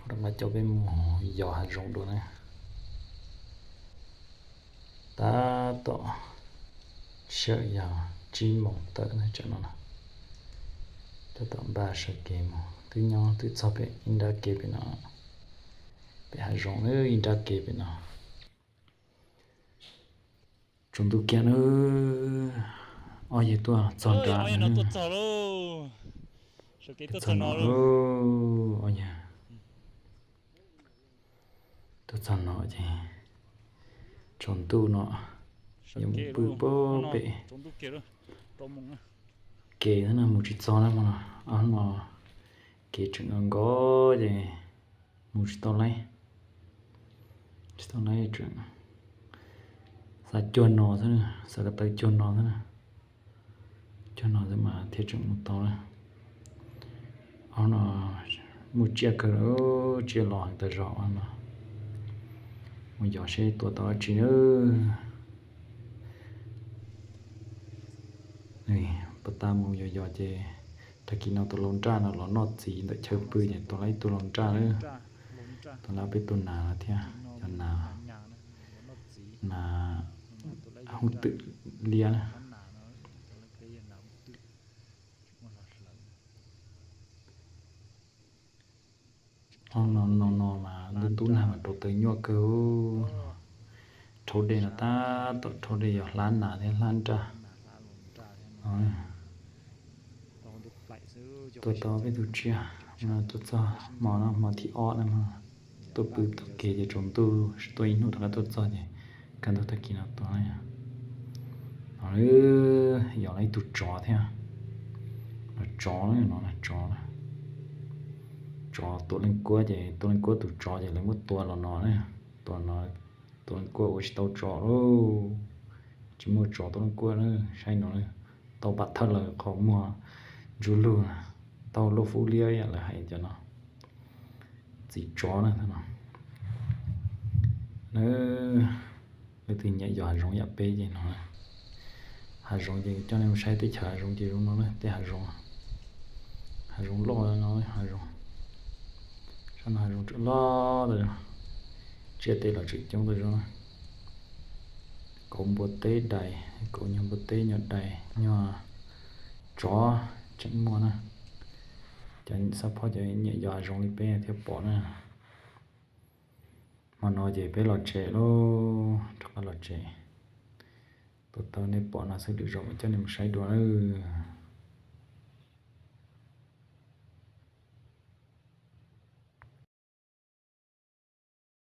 Rov qab coj peb mus yos hav zoov dua na. Tab tom sawm yog tsib moos tawm na, tsam no na. Tab tom npaj sawv kev mus, twb nyob twb txog pem ib nrab kev pem no, pem hav zoov ib nrab kev pem no. Tsaus ntuj kiag na, ob yawg tuaj txog nram no, tuaj txog no, ob yawg tuaj txog no ces tsaus ntuj no, yuav mus pw pem kev xwb na, mus tsis txog na, ob no kev tseem nkos nkos ces mus tsis tau laib, tsis tau laib tseem xav cuag no xwb, xav ko taw cuag no xwb na, cuag no xwb mas thiaj tseem mus tau na. Ob no muaj tsiaj kawg, tsiaj los heev tas zog no. Mus yos seb tua tau dab tsi na. Puag ta mus yos yos ces tag kis no tus lau nraj no los noj txiv ntawm chaw pw ces tua tau ib tug lau nraj na. Tua tau peb tug nas no thiab, cov nas, nas hoob twm liab na. Ob no no no mas ntub ntub nag mas rau taws nyuaj kawg. Rhaub dej no tab tom rhaub dej yos hlab nas thiab hlab nraj. Tua tau peb tug tsiaj, tuaj txog hmo no hmo thib ob na, tuaj pw tom kev ces tsaus ntuj, tuaj ib hnub rov qab tuaj txog ces kaj ntug tag kis no tua. No yog ib tug tsov thiab, no tsov no, tsov, tsov tua leej kuab ces tua leej kuab tus tsov ces lawv muab tua los no na, tua no, tua leej kuab ua tsis tau tsov lauj, tsis muaj tsov tua leej kuab na, saib no, tau pam thawj lawm qhov muag ntsuj lug, tau luaj fub liab ib yam lawv hais cov no, txiv tsov na no. Leej twg nyiam yos hav zoov yam peb ces no, hav zoov ces coj nej mus saib teb chaws hav zoov ces zoo no na, tej hav zoov, hav zoov loj no, hav zoov, sab no hav zoov tseem loj tas zog, tsiaj tej los tseem coob tas zog na. Kauv npua teb dais, kauv nyuag npua teb nyuag dais nyuag tsov tseem muaj na. Cov xab phob cov nyiam yos hav zoov li peb thiaj pom na. Hmo no ces peb los tsev lauj, rov qab los tsev. Tua tau nej pom no xwb, lwm zaus mam coj nej mus saib dua nawb.